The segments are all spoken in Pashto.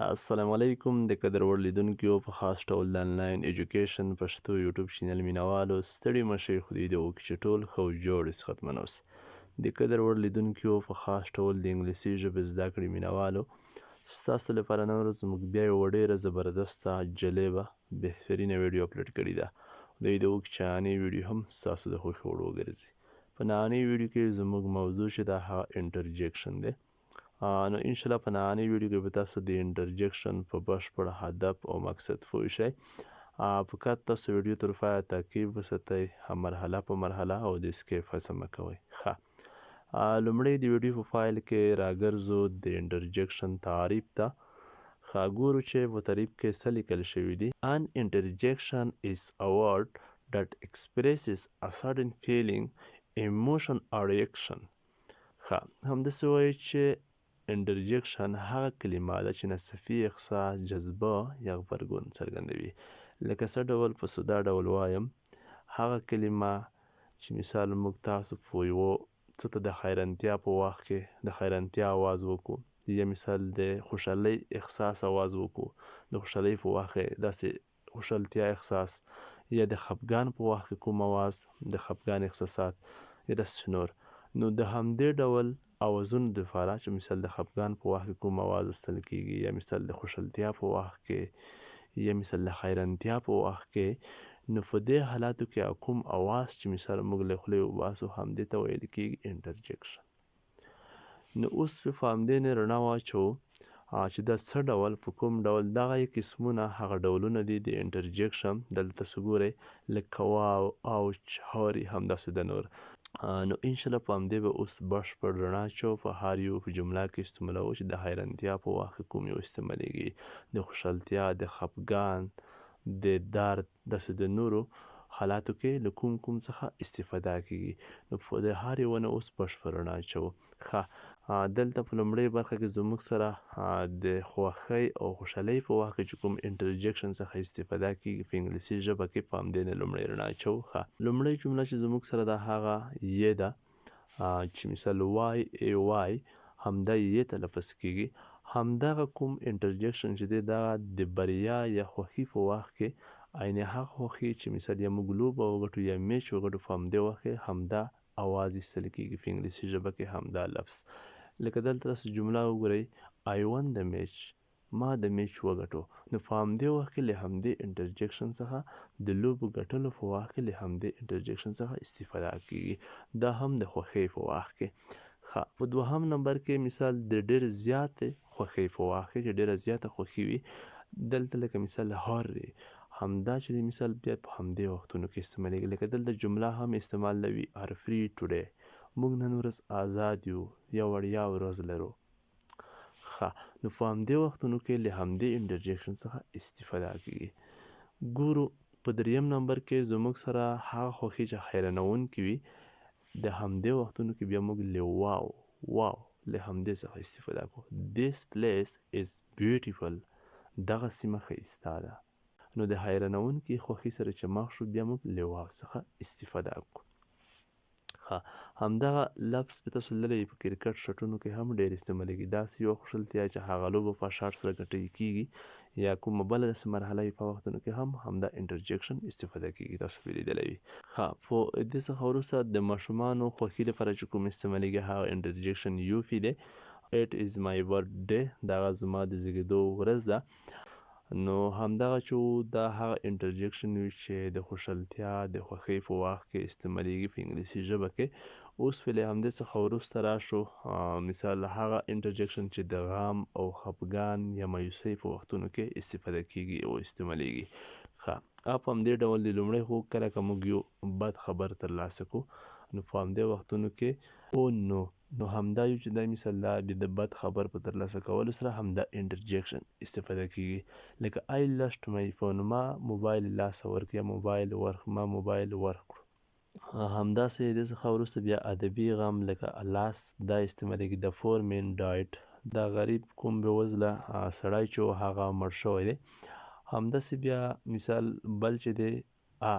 السلام علیکم د قدر وړ لیدونکیو، په خاص ډول د انلاین ایجوکیشن پښتو یوټیوب چینل مینوالو، ستړي مشي، خدای دې وکړي چې ټول ښه او جوړ صحتمند اوسئ. د قدر وړ لیدونکیو، په خاص ډول د انګلیسي ژبې زده کړې مینوالو، ستاسو لپاره نن ورځ موږ بیا یوه ډېره زبردسته، جالبه، بهترینه ویډیو اپلوډ کړې ده. خدای دې وکړي چې ننۍ ویډیو هم ستاسو د خوښې وړ وګرځي. په ننۍ ویډیو کې زموږ موضوع چې ده هغه interjection دی. نو انشاءالله په ننۍ ویډیو کې به تاسو د interjection په بشپړ هدف او مقصد پوه شئ. فقط تاسو ویډیو تر پایه تعقیب وساتئ، مرحله په مرحله، او د skip هڅه مه کوئ. ښه، لومړی د ویډیو په فایل کې راګرځو د interjection تعریف ته. ښه، ګورو چې په تعریف کې څه لیکل شوي دي. An interjection is a word that expresses a certain feeling, emotion or reaction. ښه، همداسې وایي چې interjection هغه کلمه ده چې ناڅاپي احساس، جذبه یا غبرګون څرګندوي. لکه څه ډول؟ په ساده ډول وایم، هغه کلمه چې مثال موږ تاسو په یوه څه ته د حیرانتیا په وخت کې د حیرانتیا اواز وکړو، یا مثال د خوشحالۍ احساس اواز وکړو، د خوشحالۍ په وخت کې داسې خوشحالتیا احساس، یا د خفګان په وخت کې کوم اواز، د خفګان احساسات، یا داسې نور. نو د همدې ډول اوازونو دپاره چې مثال د خفګان په وخت کې کوم اواز ایستل کېږي، یا مثال د خوشحالتیا په وخت کې، یا مثال د حیرانتیا په وخت کې، نو په دې حالاتو کې کوم اواز چې مثال موږ له خولې وباسو، همدې ته ویل کېږي interjection. نو اوس په همدې نه رڼا واچوو چې دا څه ډول، په کوم ډول دغه یې قسمونه، هغه ډولونه دي د interjection. دلته تاسو ګورئ لکه wow، ouch، hurray، همداسې د نور. نو انشاءالله په همدې به اوس بشپړ رڼا اچوو، په هر یو په جمله کې استعمالوو چې د حیرانتیا په وخت کې کوم یو استعمالیږي، د خوشحالتیا، د خفګان، د درد، داسې د نورو حالاتو کې له کوم کوم څخه استفاده کیږي. نو په د هر یوه نه اوس بشپړ رڼا اچوو. ښه، دلته په لومړۍ برخه کې زموږ سره د خوښۍ او خوشحالۍ په وخت کې چې کوم interjection څخه استفاده کیږي په انګلیسي ژبه کې، په همدې نه لومړۍ رڼا اچوو. ښه، لومړۍ جمله چې زموږ سره ده هغه yay ده، چې مثال YAY، همدا yay تلفظ کیږي. همدغه کوم interjection چې دی دغه د بریا یا خوښي په وخت کې، عین هغه خوښي چې مثال یا موږ لوبه وګټو یا میچ وګټو، په همدې وخت کې همدا اواز ایستل کیږي په انګلیسي ژبه کې، همدا لفظ. لکه دلته تاسو جمله وګورئ، I won the match، ما د میچ وګټو. نو په همدې وخت کې له همدې interjection څخه، د لوبو ګټلو په وخت کې له همدې interjection څخه استفاده کیږي، دا هم د خوښۍ په وخت کې. ښه، په دوهم نمبر کې مثال د ډېر زیاتې خوښۍ په وخت کې چې ډېره زیاته خوښي وي، دلته لکه مثال hurray، همدا چې د مثال بیا په همدې وختونو کې استعمالیږي. لکه دلته جمله هم استعمال ده، we are free today، موږ نن ورځ آزاد یو یا وړیا ورځ لرو. ښه، نو په همدې وختونو کې له همدې interjection څخه استفاده کیږي. ګورو په دریم نمبر کې زموږ سره هغه خوښي چې حیرانوونکې وي، د همدې وختونو کې بیا موږ له wow، wow له همدې څخه استفاده کوو. This place is beautiful، دغه سیمه ښایسته ده. نو د حیرانوونکې خوښي سره چې مخ شو، بیا موږ له wow څخه استفاده کوو. ښه، همدغه لفظ به تاسو لرئ په کرکټ شټونو کې هم ډېر استعمالیږي. داسې یوه خوشحالتیا چې هغه لوبه په شاټ سره ګټل کیږي یا کومه بله داسې مرحله وي، په وختونو کې هم همدا interjection استفاده کیږي، تاسو به لیدلی وي. ښه، په دې څخه وروسته د ماشومانو خوښي لپاره چې کوم استعمالیږي هغه interjection yippee دی. It is my birthday، دغه زما د زیږېدو ورځ ده. نو همدغه چې دا هغه interjection وي چې د خوشحالتیا، د خوښۍ په وخت کې استعمالیږي په انګلیسي ژبه کې. اوس په له همدې څخه وروسته راشو مثال هغه interjection چې د غم او خفګان یا مایوسۍ په وختونو کې استفاده کیږي او استعمالیږي. ښه، په همدې ډول د لومړی خو کله که موږ یو بد خبر ترلاسه کړو، نو په همدې وختونو کې oh no. نو همدا یو چې دا مثال دا د بد خبر په ترلاسه کولو سره همدا interjection استفاده کیږي. لکه I lost my phone، ما موبایل لاسه ورکړ، یا موبایل ورک، ما موبایل ورکړو. همداسې دې څخه وروسته بیا ادبي غم لکه alas دا استعمالیږي. The poor man died، دا غریب کوم بېوزله سړی چې هغه مړ شوی دی. همداسې بیا مثال بل چې دی آ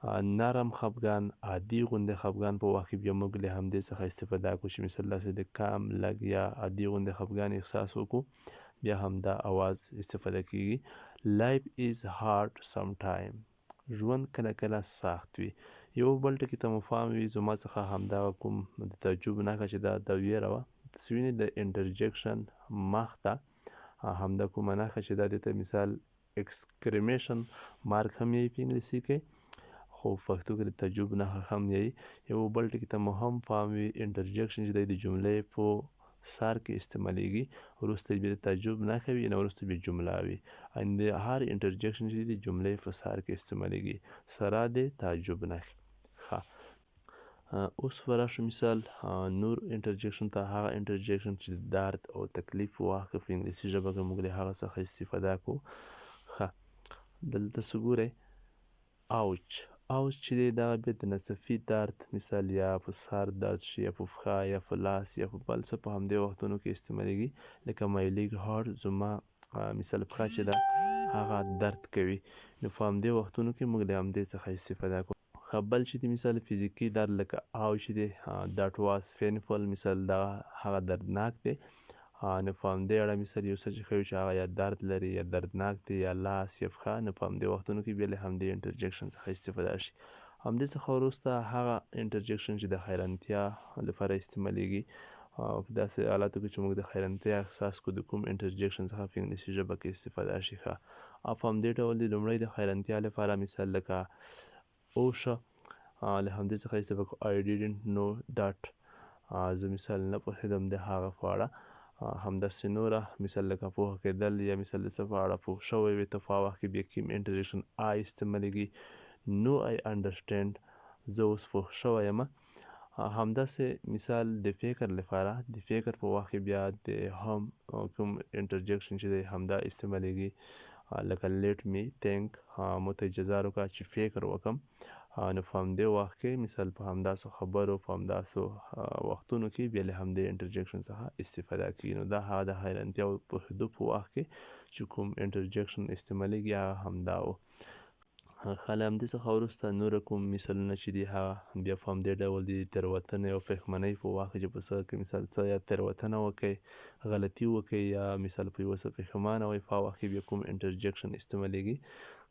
نرم خفګان، عادي غوندې خفګان په وخت کې بیا موږ له همدې څخه استفاده کوو چې مثال داسې د کم، لږ یا عادي غوندې خفګان احساس وکړو، بیا هم دا اواز استفاده کیږي. Life is hard sometime، ژوند کله کله سخت وي. یو بل ټکي ته مو فهم وي، زما څخه همدغه کوم د تعجب نښه چې دا د ویره وه تاسو د انټرجیکشن مخته همدا کومه نښه چې دا د ته مثال اکسکریمیشن مارک هم یې په انګلیسي کې، خو پښتو کې د تعجب نښه هم یې. یو بل ټکي ته مو هم پام وي، انټرجیکشن چې د جملې په سر کې استعمالیږي، وروسته بیا د تعجب نښه وي، نه وروسته بیا جمله وي. ان د هر انټرجیکشن چې د جملې په سر کې استعمالیږي سره د تعجب نښې. ښه، اوس به راشو مثال نور انټرجیکشن ته، هغه انټرجیکشن چې د درد او تکلیف وخت کې په انګلیسي ژبه کې موږ له هغه څخه استفاده کوو. ښه، دلته څه ګورئ؟ Ouch. Ouch چې دی دغه بیا د نصفي درد مثال یا په سر درد شي، یا په پښه، یا په لاس، یا په بل څه په همدې وختونو کې استعمالیږي. لکه my leg hurt، زما مثال پښه چې ده هغه درد کوي، نو په همدې وختونو کې موږ له همدې څخه استفاده کوو. ښه، بل چې د مثال فزیکي درد لکه ouch چې دی، that was painful، مثال دغه هغه دردناک دی. نو په همدې اړه مثال یو څه چې ښیو چې هغه یا درد لري یا دردناک دی، یا لاس یا پښه، نو په همدې وختونو کې بیا له همدې انټرجیکشن څخه استفاده شي. همدې څخه وروسته هغه انټرجیکشن چې د حیرانتیا لپاره استعمالیږي، په داسې حالاتو کې چې موږ د حیرانتیا احساس کو د کوم انټرجیکشن څخه په انګلیسي ژبه کې استفاده شي. ښه، او په همدې ډول د لومړی د حیرانتیا لپاره مثال لکه اوشه له همدې څخه استفاده کوو. I didn't know that، زه مثال نه پوهېدم د هغه په اړه. همداسې نوره مثال لکه پوه کېدل یا مثال د څه په اړه پوه شوی وي، ته په وخت کې بیا کوم انټرجیکشن I استعمالیږي. Now I understand، زه اوس پوه شوی یم. همداسې مثال د فکر لپاره، د فکر په وخت کې بیا د هم کوم انټرجیکشن چې دی همدا استعمالیږي، لکه let me think، مو ته اجازه راکړه چې فکر وکړم. نو په همدې وخت کې مثال په همداسو خبرو په همداسو وختونو کې بیا له همدې انټرجیکشن څخه استفاده کیږي. نو دا هغه د حیرانتیا او پوهېدو په وخت کې چې کوم انټرجیکشن استعمالیږي هغه همدا و. ښه، له همدې څخه وروسته نور کوم مثالونه چې دي هغه بیا په همدې ډول دي. تېروتنې او پښېمانۍ په وخت کې چې په څه کې مثال څه یا تېروتنه وکړئ، غلطي وکړئ، یا مثال په یوه څه پښېمانه وئ، په وخت کې بیا کوم انټرجیکشن استعمالیږي.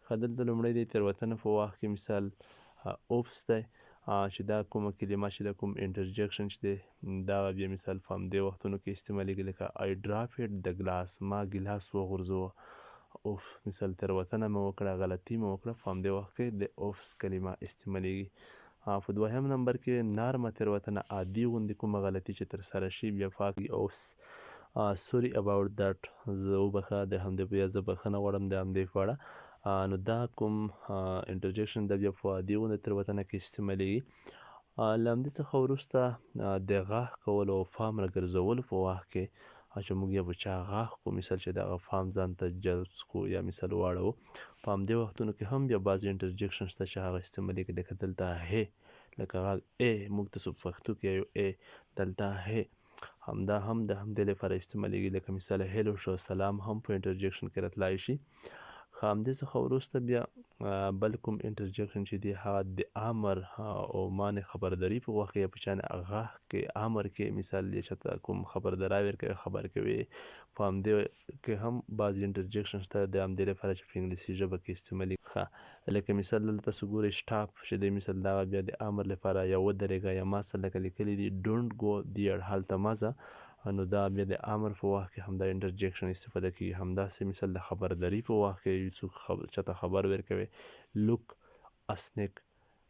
ښه، دلته لومړی دی تېروتنه په وخت کې مثال oops دی، چې دا کومه کلمه چې دا کوم انټرجیکشن چې دی دا بیا مثال په همدې وختونو کې استعمالیږي. لکه I dropped the glass، ما ګیلاس وغورځوه. اوف، مثال تېروتنه مې وکړه، غلطي مې وکړه، په همدې وخت کې د oops کلمه استعمالیږي. په دوهم نمبر کې نرمه تېروتنه، عادي غوندې کومه غلطي چې ترسره شي بیا پاک oops، sorry about that، زه وبخښه د همدې بیا زه بخښنه غواړم د همدې په اړه. نو دا کوم انټرجیکشن د بیا په عادي غوندې تېروتنه کې استعمالیږي. له همدې څخه وروسته د غږ کولو او فام راګرځولو په وخت کې چې موږ یا په چا غږ کو، مثال چې دغه فام ځان ته جذب کو یا مثال واړوو، په همدې وختونو کې هم بیا بعضې انټرجیکشن شته چې هغه استعمالیږي. لکه دلته هې، لکه غږ ای، موږ تاسو په پښتو کې یو ای، دلته هې همدا هم د همدې لپاره استعمالیږي. لکه مثال hello شو، سلام هم په انټرجیکشن کې راتلای شي. ښه، همدې څخه وروسته بیا بل کوم انټرجیکشن چې دی هغه د امر او معنی خبرداري په وخت کې یا په چا غږ کې امر کې مثال یې چاته کوم خبرداری ورکوي، خبر کوي، په همدې کې هم بعضې انټرجیکشن شته د همدې لپاره چې په انګلیسي ژبه کې استعمالیږي. ښه، لکه مثال دلته تاسو ګورئ stop چې دی مثال دغه بیا د امر لپاره یا ودرېږه، یا ما سره لکه لیکلي دي don't go there، هلته مه ځه، نو دا بیا د امر په وخت کې همدا انټرجیکشن استفاده کیږي. همداسې مثال د خبرداري په وخت کې یو څوک چاته خبر ورکوي، look a snake،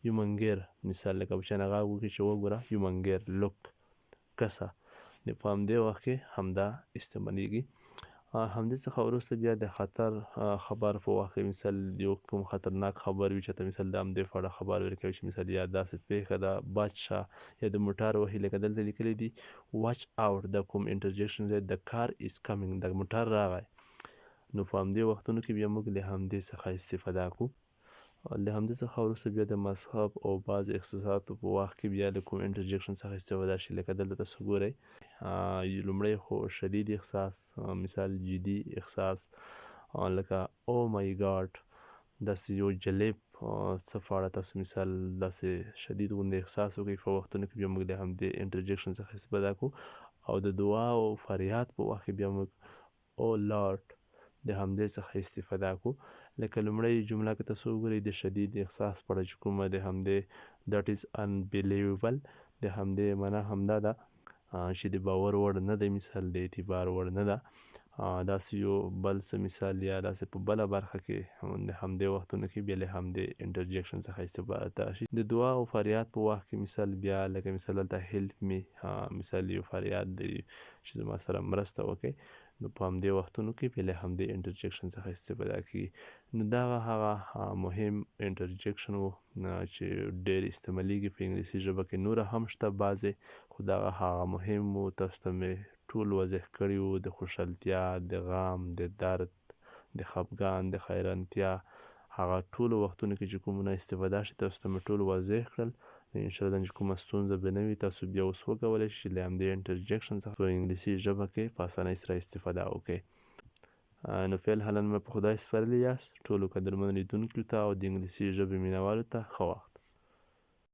یو منګیر، مثال لکه په چا نه غږ وکړي چې وګوره یو منګیر، look کسه، نو په همدې وخت کې همدا استعمالیږي. همدې څخه وروسته بیا د خطر خبر په وخت کې مثال یو کوم خطرناک خبر وي چاته مثال د همدې په اړه خبر ورکوي چې مثال یا داسې پېښه ده بچ شه، یا د موټر وهي، لکه دلته لیکلي دي watch out، دا کوم انټرجیکشن دی، the car is coming، د موټر راغی، نو په همدې وختونو کې بیا موږ له همدې څخه استفاده کوو. له همدې څخه وروسته بیا د مذهب او بعضې احساساتو په وخت کې بیا له کوم انټرجیکشن څخه استفاده شي. لکه دلته تاسو ګورئ لومړی خو شدید احساس، مثال جدي احساس، لکه oh my God، داسې یو جالب څه په اړه تاسو مثال داسې شدید غوندې احساس وکړئ، په وختونو کې بیا موږ له همدې انټرجیکشن څخه استفاده کوو. او د دعا او فریاد په وخت کې بیا موږ Oh Lord د همدې څخه استفاده کو. لکه لومړی جمله که تاسو وګورئ، د شدید احساس په اړه چې کومه د همدې That is unbelievable، د همدې معنا همدا ده چې د باور وړ نه دی، مثال د اعتبار وړ نه ده. داسې یو بل څه مثال یا داسې په بله برخه کې د همدې وختونو کې بیا له همدې interjection څخه استفاده شي. د دعا او فریاد په وخت کې مثال بیا لکه مثال دلته help me، مثال یو فریاد دی چې زما سره مرسته وکړي، نو په همدې وختونو کې بیا له همدې interjection څخه استفاده کیږي. نو دغه هغه مهم interjection وو چې ډېر استعمالیږي په انګلیسي ژبه کې. نوره هم شته بعضې، خو دغه هغه مهم وو. تاسو ته مې ټول واضح کړي وو، د خوشحالتیا، د غم، د درد، د خفګان، د حیرانتیا، هغه ټولو وختونو کې چې کومونه استفاده شي، تاسو ته مې ټول واضح کړل. انشاءالله چې کومه ستونزه به نه وي، تاسو بیا اوس وکولی شئ چې له همدې interjection څخه په انګلیسي ژبه کې په اسانۍ سره استفاده وکړئ. نو فعلا مې په خدای سپارلي یاست. ټولو قدرمنو لیدونکیو ته او د انګلیسي ژبې مینهوالو ته ښه وخت.